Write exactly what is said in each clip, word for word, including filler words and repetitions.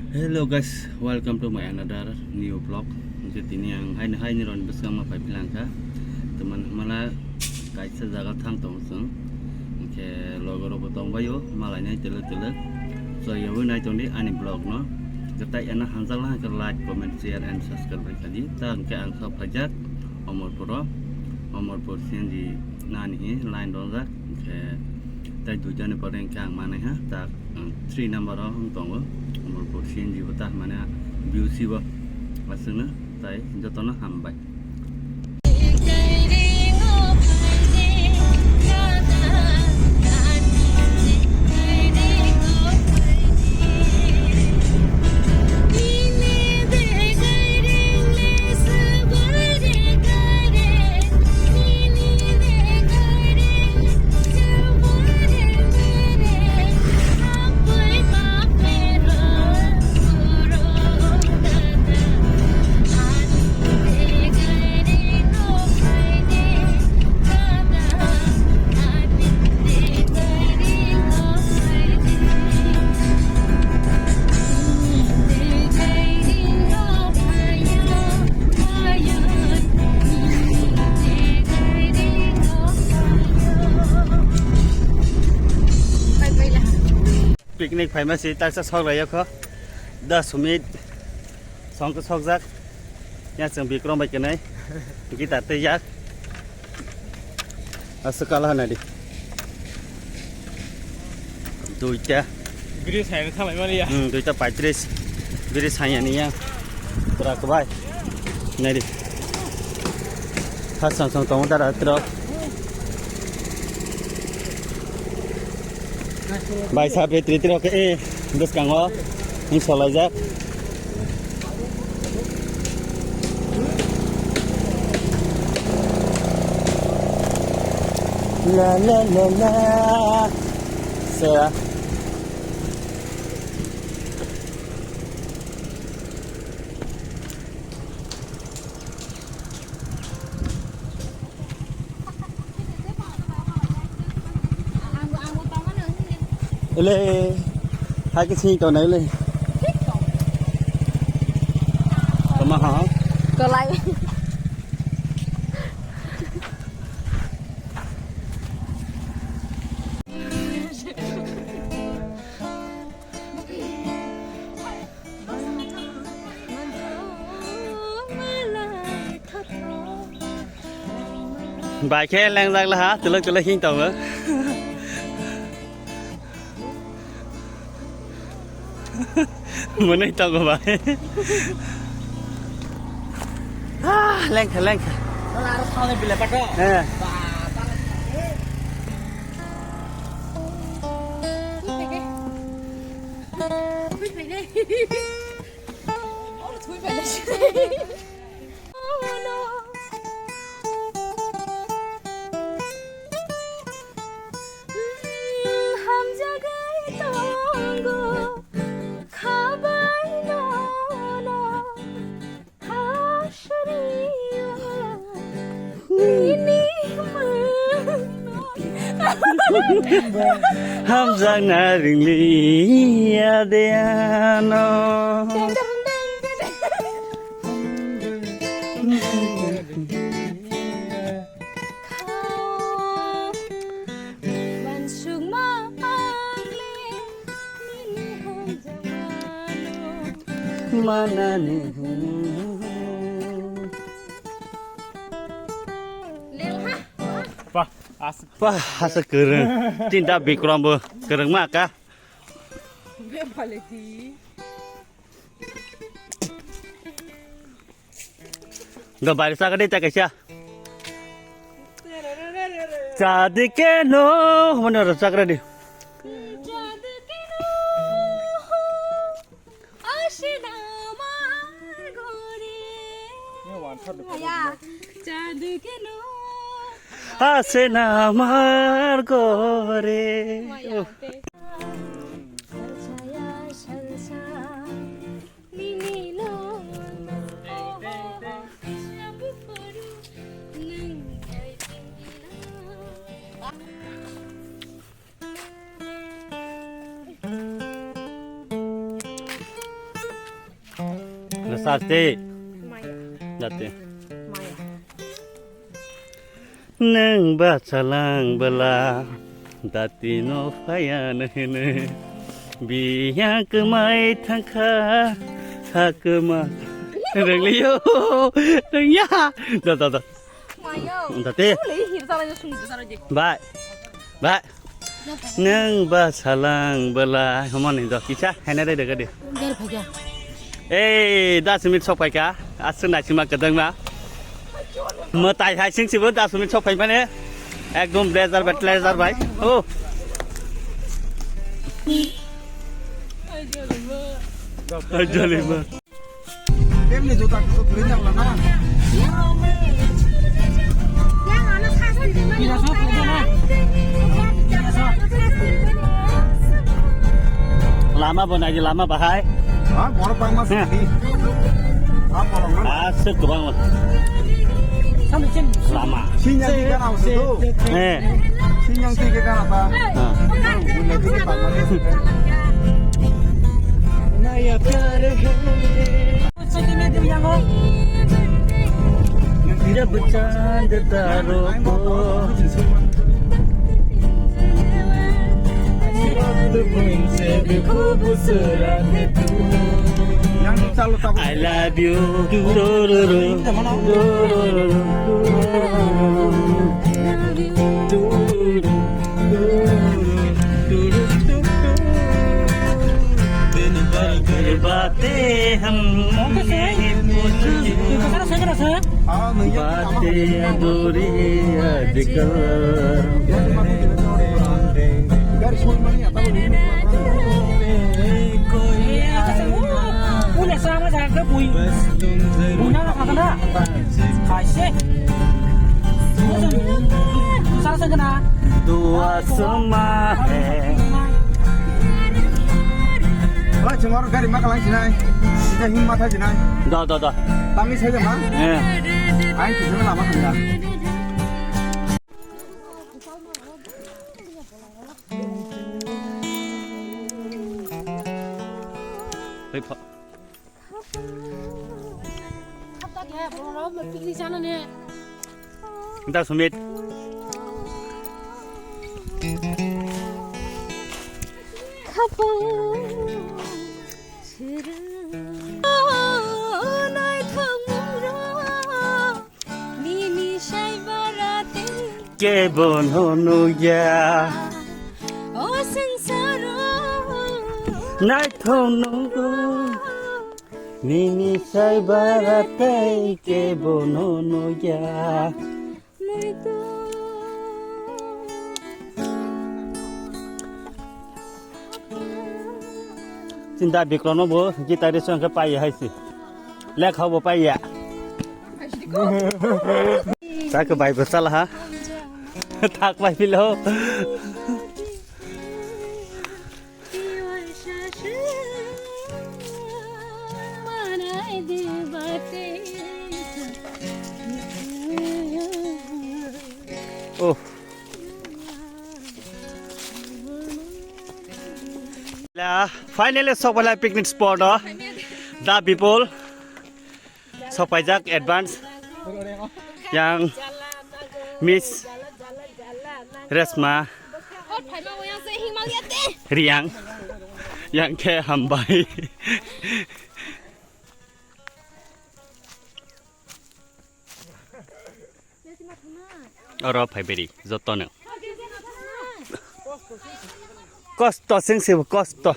Hello guys, welcome to my another new vlog. Hwnkhe tini ang haini haini roni bwskango phai philangkha. Teman hwnmala kaisa jaga thang tongo chwng. Hwnkhe logorokbo tongbaio, malainai twlwk twlwk. Joyoi naitongdi ani vlog no. Hwnkhe tai eno hamjakla hwnkhe like, comment, share and subscribe bai khadi. Ta hwnkhe ang sok phaijak Omorpuro. Omorpur C N G nani hi line ronjak. Hwnkhe tai duitani pore hwnkhe ang manai ha. Ta ang three number o wng tongo. Omorpur C N G bo ta mane B U C bo aswkno tai jotono hambai. Picnic phaima si taisa sok lai kho. Das minute song khe sokjak. Yang chwng Bikram bai kwnai guitar tei yak. Aswk kala hwnadi. Duita. Biri saina thalai mani ya. Hmm, duita paitris. Biri saina ni ya. Pura kubai. Nari. Khasang sang tong dara tro. Bai sa petri tro ke, eh, bwskango. Ni solai jak. La la la la. Sa. Ele, hai ke sing to na ele. Tama ha. Kolai. Bai khe lengjak laha, twlwk twlwk hing tongo. Mwnwi tongo bai. Ah, lengkha, lengkha. Nang aro thangni bile pato. Eh. Ba, ba. Thui phai de. Thui phai de. Thui phai de. Hamjagwi tongo, khabai nono hasriyo, nini mano. Hamjakna ringli ya de ano. Manani. Pah, aswk. Pah, aswk kwrwng. Tinta Bikram bo kwrwngma ka. Be baleti. Do bai sakadi ta kaisa. Chadi keno, mane ro sakadi. Asena mar gore. Aya, chadu keno. Asena mar gore. Maya te. Salsa ya, salsa. Nini no. Shabu poru. Nang ai tini no. Date. Maya. Date. Maya. Nwng bachalang bwla dati no phaya no hino. Biya kwmai thangkha ha kwma. Rwngli yo. Rwngya. Da, da, da. Maya. Date. Ole, hir jala yo sung jala je. Bye. Bye. Nwng bachalang bwla hwnmani do kisa haina dai daga de. Gari phaiya. Ei, das minute sok phaikha. Aswk naisingma kwdwngma. Mwtai hai sing sibo das minute sok phaimani. Ekdom blazer bai, blazer bai. Oh. Ai, jolima. Kemni juta kusu kuri jangla na? Lama bo nai, lama bahai. Ha, borok bangma sini. Ha, borok na. Aswk kwbang lama. Sinyang tiga na usu tu. Eh. Sinyang tiga kan apa? Ha. Naya pyar hai. जब चांद तारों को वक्त मुझसे भी खूबसूरत है तू। I love you. बातें हम यही पूछेंगे। बातें अधूरी आजकल। Bas tum zarur. Kaise. Sasa kana. Dua sema hai. Wala chumar gari ma kalang sinai. Kita him matha sinai. Da, da, da. Tangi saja ma. Eh. Ai kita lama kena. Hei, pa. Picnic jana ne. Nda Sumit. Khapang. Nini sai barate. Kebo no nugya. O sangsaro. Naithok nungo. Nini sai barate kebo no nugya. Chinta Bikrom no bo guitar song khe pai hai si. Lekha bo pai ya. Sa khe bai bo sala ha. Thak pai pilo. Oh. La, finally, sok phailai picnic spot o. Da Bipul. Sok phaijak advance. Yang Miss Resma. Riang. Yang khe hambai. Oro phai beri jotono. Kosto sing sibo, kosto.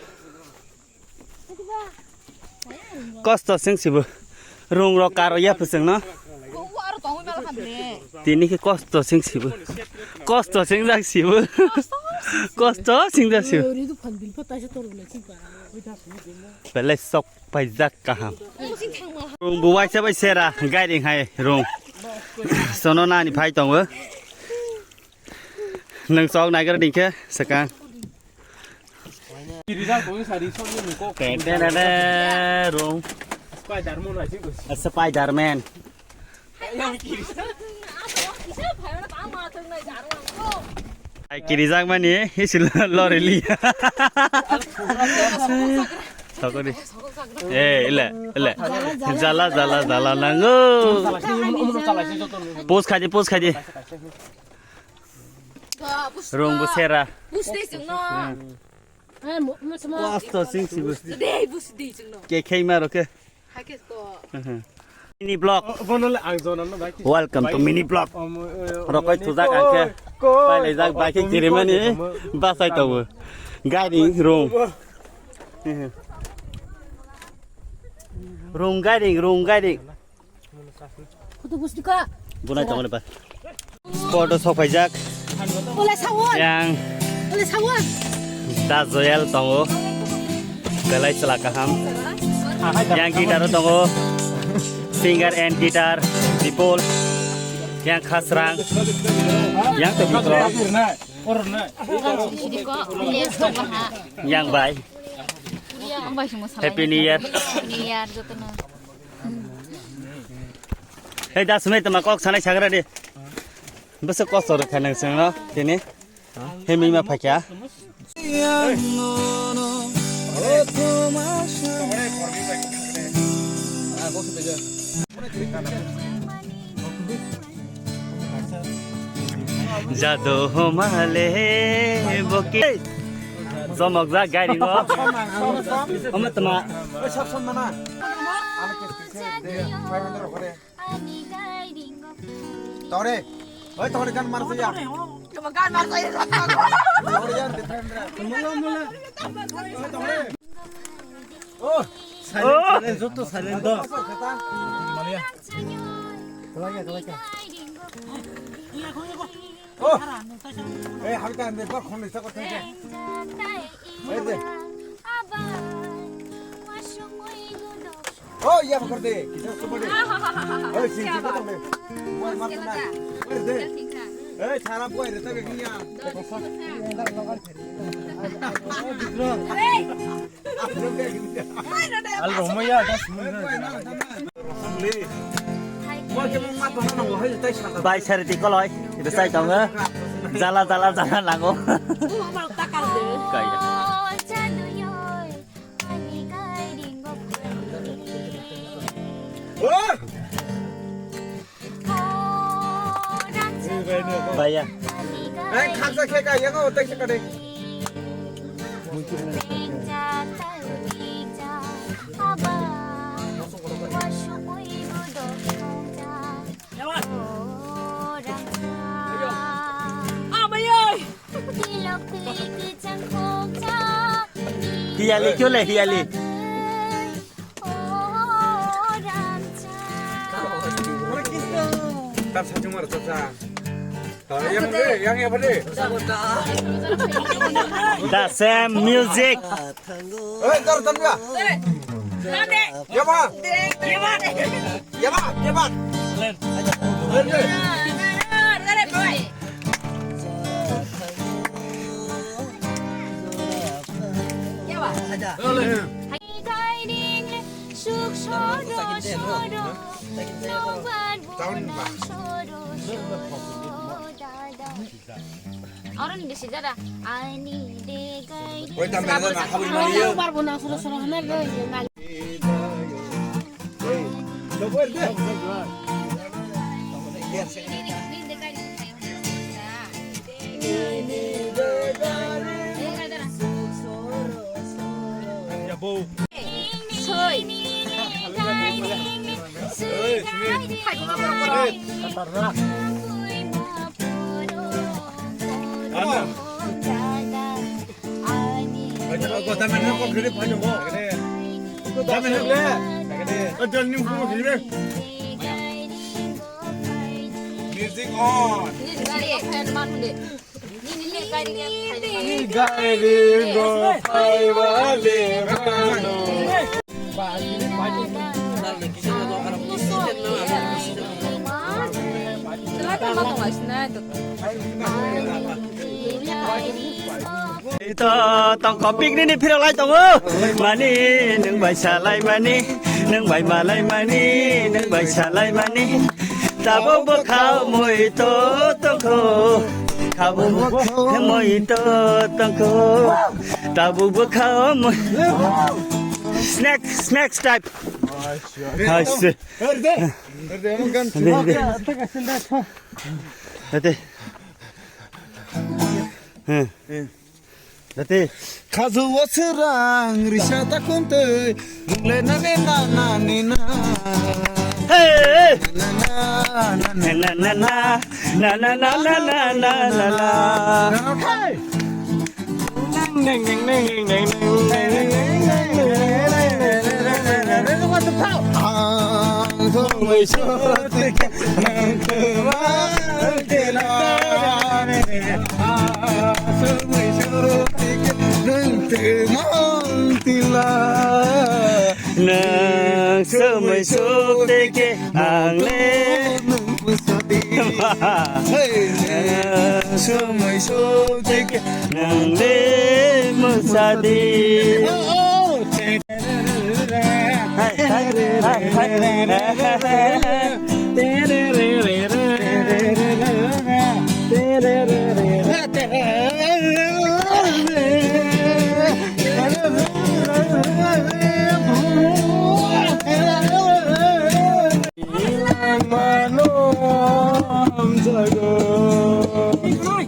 Kosto sing sibo. Rung rok karo ya phuchwng no. Tini khe kosto sing sibo. Kosto sing jak sibo. Kosto sing jak sibo. Belai sok paijak kaham. Rung bo waisa bai sera gairing hai rung. Sono nani phai tongo. Nwng sok naigra dingkhe swkang. Kirijak bo sari sori ni kok. Te te te te, rung. Spider-Man hai sing. Spider-Man. Ai kirijak mani isil loreli. Tokori. Eh, ile, ile. Jala, jala, jala nango. Post khai di, post khai di. Rung bu sera. Busti chwngno. Asto sing si busti. Dei busti chwngno. Ke khei ma ro ke. Hake ko. Mini vlog. Bono le ang jona no bai. Welcome to mini vlog. Rokoi tujak ang khe. Pailai jak bai khe kirimani basai tawo. Gari rung. Rung gari, rung gari. Kutu busti ka. Bunai tongole ba. Spot o sokpaijak. Ole sawon. Yang. Ole sawon. Da Joyal tongo. Belai chwla kaham. Yang guitar o tongo. Singer and guitar. Bipul. Yang Khasrang. Yang to Bipul. Yang bai. Happy New Year. New Year jotono. Hei, da sumai tama kok sanai sagra de. Bese kosor khanang sengno tini. Hei, mima phakya. Jado homale boki. Jomok ja gari ngo. Oma tama. Tore. Oi, tore gan mar saya. Gan mar saya. Tore ya, defender. Mula, mula. Oh, silent, silent, joto silent do. Kalai, kalai. Oh. Eh, harita ande ba khon lisa ko thai. Eh, de. Oh, ya, kor de. Kisa ko de. Oh, sin sin ko de. Buai mar na. Eh, de. Eh, sara buai re ta ke kiya. Al romo ya, das mun. Bai sari ti koloi, itu sai tongo. Jala, jala, jala nango. Kaya. Baya. Eh, khaksa khe ka, yang o, tei se ka de. Hiyali kyo le, hiyali. Tam sa chumar sa sa. Yang apa deh? Yang apa deh? The same music. Eh, tar tan ya. Ya ba. Ya ba. Ya ba. Oro ni bisi jada. Ani de gai de. Oi, tam bela na habri mali yo. Bar bo nang soro soro hana re. Ya bo. Soi. Music on. Ni gari ringo phaiba le mano. Ito tongkho picnic ni phirok lai tongo. Mani, nwng bai salai mani, nwng bai malai mani, nwng bai salai mani. Tabuk bwkha mui to tongkho. Tabuk bwkha mui to tongkho. Tabuk bwkha mui. Next, next type. Hai se. Herde. Herde, emang kan. Herde, herde. Herde. Hmm. Dati. Khajo o srang risa ta khum twi, rwnglainani na na ni na. Hey! Na na na na na na na na na na na na. Hey! Ang sumui sotike nang tumang tila. Ang sumui sotike nang tumang tila. Nang sumui sotike ang le nang pusadi. Hey, nang sumui sotike nang le musadi. Oh, oh. Mano hamjago,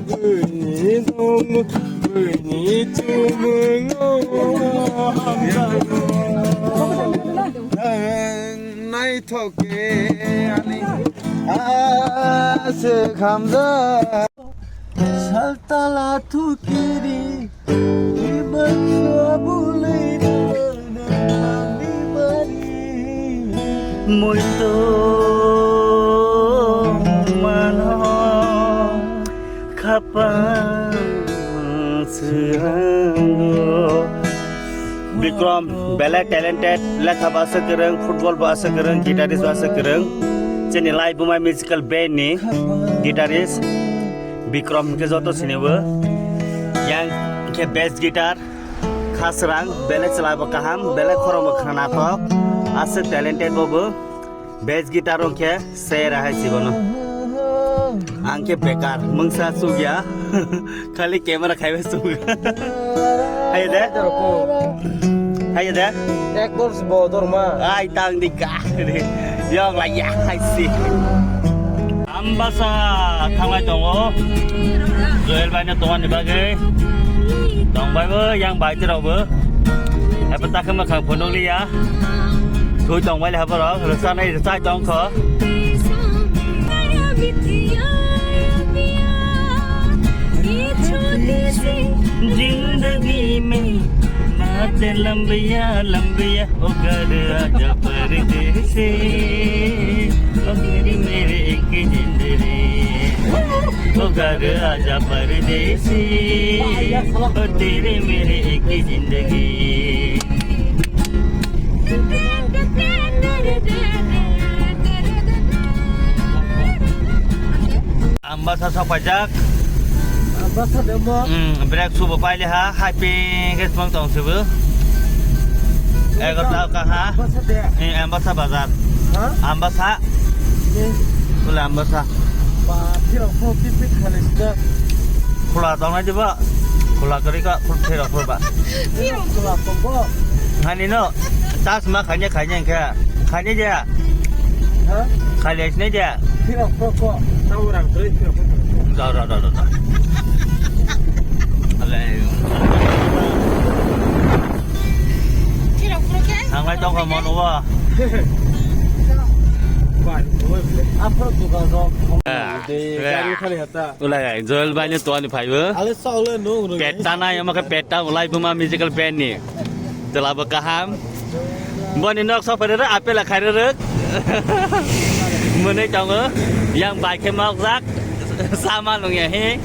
buini dong, buini chumung hamjago. Ang naithok khe ani aswk hamjak. Saltala thukiri, iman sabulai nani bari. Muito mano khapang srango. Bikram, belai talented, lekha bo aswk kwrwng, football bo aswk kwrwng, guitarist bo aswk kwrwng. Chini Laibuma musical band ni guitarist Bikram hwnkhe joto sinibo. Yang hwnkhe bass guitar, khasrang, belai chwla bo kaham, belai khorang bo khwnathok, aswk talented bo bo. Bass guitar hwnkhe sera hai sibono. Ang khe bekar, mungsa chukya. Khali camera khaibai chuk. Hai de? Hai de? Ek bol bo dorma. Ai tang di ka. Yok la ya hai si. Ambasa thanglai tongo. Joel bai no tongani bagwi. Tongbai bo yang bai tirok bo. Apa tak khe mwkhang phunukliya. Thwi tongbai le haborok, rwchanai rwchai tongkho. Zindagi mein baatein lambiya lambiya, o ghar aaja pardesi, o ghar mere ek zindagi. O ghar aaja pardesi, o tere mere ek zindagi. Ambasa sok paijak. Ambasa demo. Hmm, brake subo paile ha, hai ping khe tong tong sibo. Egarota ka ha. Ambasa de. Eh, Ambasa bazar. Ha? Ambasa. Eh. Bole Ambasa. Ba, phirok phirok kit pit khale sida. Khula tongnai diba? Khula kwrwi ka, phirok phirok ba. Khula tongo. Hani no, tas ma khanya khanya khe. Khanya ja. Ha? Khanya sini ja. Phirok phirok ko. Tamo rang kwrwi phirok phirok. Da, da, da, da, da. Ale. Ang lai tong kha mon wa. Bai, bai, bai. Aphro dukan rok. Ah, de, ya. Gari khali hata. Ulai, Joel bai ni tuani phaibo. Ale sa ulai no, no. Petta na, yama khe petta, Laibuma musical band ni. Tela bo kaham. Boni nok sok phairwrwk, apple a khairwrwk. Mwnwi tongo. Yang bai khe mokjak. Sama nungya he.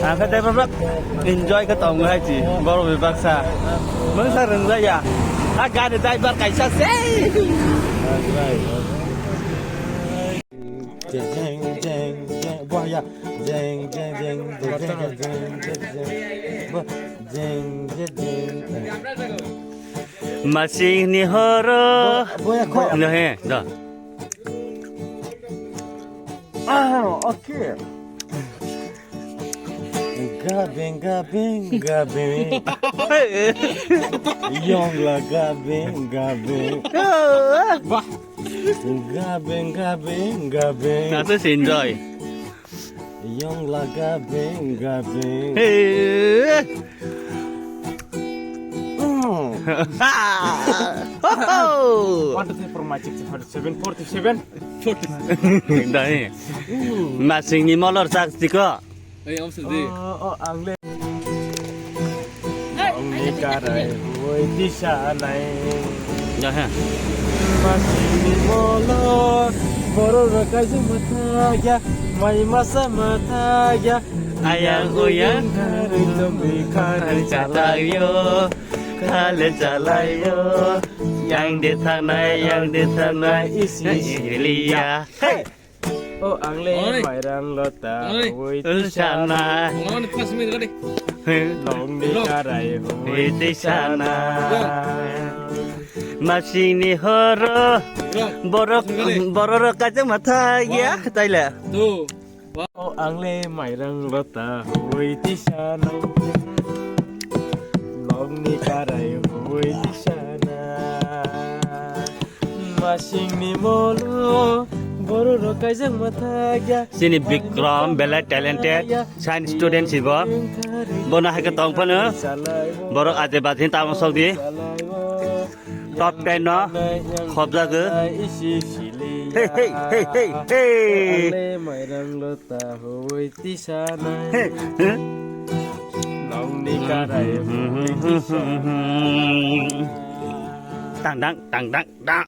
Ang khe tei bwrwk enjoy khe tongo hai chi. Borok bai baksa. Mungsa rwngjaya. A gari driver kaisa se. Jeng, jeng, jeng, jeng, boya. Jeng, jeng, jeng, jeng, jeng, jeng, jeng, jeng, jeng. Bo-, jeng, jeng, jeng. Masing ni horo. Bo-, boya kho. No he, da. Ah, okay. Gabeng, gabeng, gabeng. Yongla gabeng, gabeng. Wah. Gabeng, gabeng, gabeng. Nasa si enjoy. Yongla gabeng, gabeng. Hey. Mm. Ho, ho. One, two, three, four, five, six, seven, forty-seven. Dai. Masing ni molor sak tiko. Ei, om sudi. Oh, oh, ang le. Ang ni karai, oi, tisa nai. Ya, ha. Masing ni molor, borok rok kaisa matha ya, mai masa matha ya. Ayang uyang. Kharwi tongwi kharwi chalayo, khale chalayo. Yang de thanai, yang de thanai, isi isi liya. Hey! O ang le mairang lota, oi, tisana. Nong ni karai, oi, tisana. Masing ni horo, borok, borok kaisa matha ya, taila. O ang le mairang lota, oi, tisana. Nong ni karai, oi, tisana. Masing ni molo, borok rok kaijak matha ya. Sini Bikram, belai talented, science student sibo. Bono hai khe tong phano, borok aje baji tamo sok di. Top ten no, khobjago. Hey, hey, hey, hey, hey. Mairang lota, oi, tisana. Hey, hey. Nong ni karai, oi, tisana. Tang, tang, tang, tang. Dang,